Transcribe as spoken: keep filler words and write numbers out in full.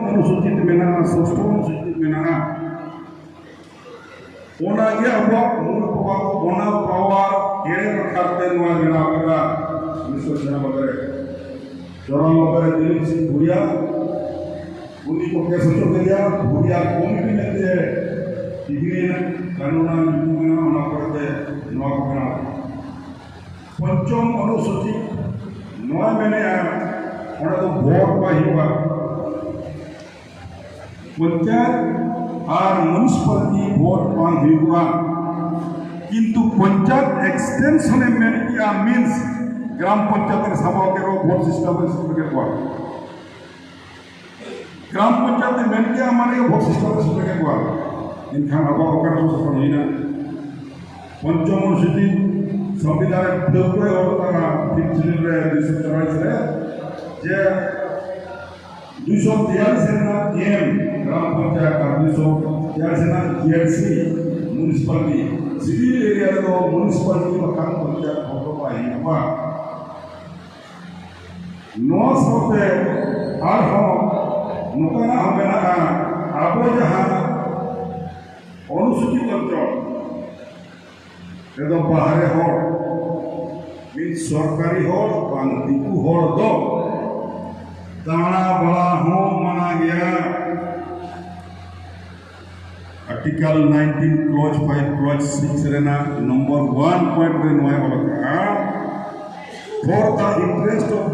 ᱚᱱᱩᱥᱩᱪᱤᱛ ᱢᱮᱱᱟᱜᱼᱟ, ᱥᱚᱥᱴᱚ ᱚᱱᱩᱥᱩᱪᱤᱛ ᱢᱮᱱᱟᱜᱼᱟ᱾ ᱚᱱᱟᱜᱮ ᱟᱵᱚᱣᱟᱜ ᱢᱩᱞ ᱯᱟᱣᱟᱨ, ᱚᱱᱟ ᱯᱟᱣᱟᱨ ᱮᱲᱮ ᱵᱟᱠᱷᱨᱟ ᱛᱮ ᱱᱚᱣᱟ ᱵᱮᱱᱟᱣ ᱠᱟᱫᱟ ᱩᱱᱤᱥᱥᱚ ᱪᱷᱤᱭᱟᱱᱚᱵᱵᱳᱭ ᱨᱮ᱾ ᱪᱚᱨᱚᱱ ᱵᱟᱵᱟ ᱨᱮ ᱫᱤᱞᱤᱯ ᱥᱤᱝ ᱵᱷᱩᱭᱟ, ᱩᱱᱤ ᱠᱚ ᱠᱮᱥ ᱦᱚᱪᱚ ᱠᱮᱫᱮᱭᱟ᱾ ᱵᱷᱩᱭᱟ ᱠᱚᱢᱤᱴᱤ ᱢᱮᱱᱛᱮ ᱛᱤᱦᱤᱧ ᱠᱟᱹᱱᱩᱱ ᱧᱩᱛᱩᱢ ᱢᱮᱱᱟᱜᱼᱟ, ᱚᱱᱟ ᱯᱚᱨᱮ ᱛᱮ ᱱᱚᱣᱟ ᱠᱚ ᱵᱮᱱᱟᱣ ᱠᱮᱫᱟ᱾ ᱯᱚᱧᱪᱚᱢ ᱚᱱᱩᱥᱩᱪᱤ ᱱᱚᱣᱟ ᱢᱮᱱᱮᱜᱼᱟ, ᱚᱸᱰᱮ ᱫᱚ ᱵᱷᱳᱴ ᱵᱟᱭ ᱦᱩᱭᱩᱜᱼᱟ᱾ ᱯᱚᱧᱪᱟᱭᱮᱛ ᱟᱨ ᱢᱩᱱᱤᱥᱤᱯᱟᱞᱤᱴᱤ ᱵᱷᱳᱴ ᱵᱟᱝ ᱦᱩᱭᱩᱜᱼᱟ, ᱠᱤᱱᱛᱩ ᱯᱚᱧᱪᱟᱭᱮᱛ ᱮᱠᱥᱴᱮᱱᱥᱚᱱ ᱮ ᱢᱮᱱ ᱠᱮᱜᱼᱟ, ᱢᱤᱱᱥ ᱜᱨᱟᱢ ᱯᱚᱧᱪᱟᱭᱮᱛ ᱨᱮ ᱥᱟᱵ ᱠᱮᱫ ᱨᱮᱦᱚᱸ ᱵᱷᱳᱴ ᱥᱤᱥᱴᱮᱢ ᱨᱮ ᱥᱮᱴᱮᱨ ᱠᱮᱫ ᱠᱚᱣᱟ᱾ ᱜᱨᱟᱢ ᱯᱚᱧᱪᱟᱭᱮᱛ ᱮ ᱢᱮᱱ ᱠᱮᱜᱼᱟ, ᱢᱟᱱᱮ ᱜᱮ ᱵᱷᱳᱴ ᱥᱤᱥᱴᱮᱢ ᱨᱮ ᱥᱮᱴᱮᱨ ᱠᱮᱫ ᱠᱚᱣᱟ᱾ ᱮᱱᱠᱷᱟᱱ ᱟᱵᱚᱣᱟᱜ ᱚᱠᱟ ᱨᱮ ᱥᱩᱥᱟᱥᱚᱱ ᱦᱩᱭᱱᱟ? ᱯᱚᱧᱪᱚᱢ ᱚᱱᱩᱥᱩᱪᱤ ᱥᱚᱝᱵᱤᱫᱷᱟᱱ ᱨᱮ ᱴᱷᱟᱹᱣᱠᱟᱹ ᱚᱞ ᱠᱟᱱᱟ, ᱯᱷᱤᱯᱛᱷ ᱥᱤᱰᱩᱞ ᱨᱮ ᱫᱩᱭᱥᱚ ᱪᱩᱣᱟᱞᱤᱥ ᱨᱮ, ᱡᱮ ᱫᱩᱭᱥᱚ ᱛᱮᱭᱟᱞᱤᱥ ᱨᱮᱱᱟᱜ ᱮᱢ ᱜᱨᱟᱢ ᱯᱚᱧᱪᱟᱭᱮᱛ ᱟᱨ ᱫᱩᱭᱥᱚ ᱛᱮᱭᱟᱞᱤᱥ ᱨᱮᱱᱟᱜ ᱡᱤ ᱟᱨ ᱥᱤ ᱢᱩᱱᱤᱥᱤᱯᱟᱞᱤᱴᱤ, ᱥᱤᱰᱩᱞ ᱮᱨᱤᱭᱟ ᱨᱮᱫᱚ ᱢᱩᱱᱤᱥᱤᱯᱟᱞᱤᱴᱤ ᱵᱟᱠᱷᱟᱱ ᱯᱚᱧᱪᱟᱭᱮᱛ ᱵᱷᱳᱴ ᱫᱚ ᱵᱟᱭ ᱦᱩᱭᱩᱜᱼᱟ᱾ ᱱᱚᱣᱟ ᱥᱟᱶᱛᱮ ᱟᱨᱦᱚᱸ ᱱᱚᱝᱠᱟᱱᱟᱜ ᱦᱚᱸ ᱢᱮᱱᱟᱜᱼᱟ, ᱟᱵᱚ ᱡᱟᱦᱟᱸ ᱚᱱᱩᱥᱩᱪᱤᱛ ᱚᱧᱪᱚᱞ ᱨᱮᱫᱚ ᱵᱟᱦᱨᱮ ᱦᱚᱲ, ᱢᱤᱫ ᱥᱚᱨᱠᱟᱨᱤ ᱦᱚᱲ ᱵᱟᱝ ᱫᱤᱠᱩ ᱦᱚᱲ ᱫᱚ ᱫᱟᱬᱟ ᱵᱟᱲᱟ ᱦᱚᱸ ᱢᱟᱱᱟ ᱜᱮᱭᱟ᱾ Article nineteen, clause five, clause six ᱨᱮᱱᱟᱜ number one point ᱨᱮ ᱱᱚᱣᱟᱭ ᱚᱞ ᱟᱠᱟᱫᱼᱟ, "For the interest of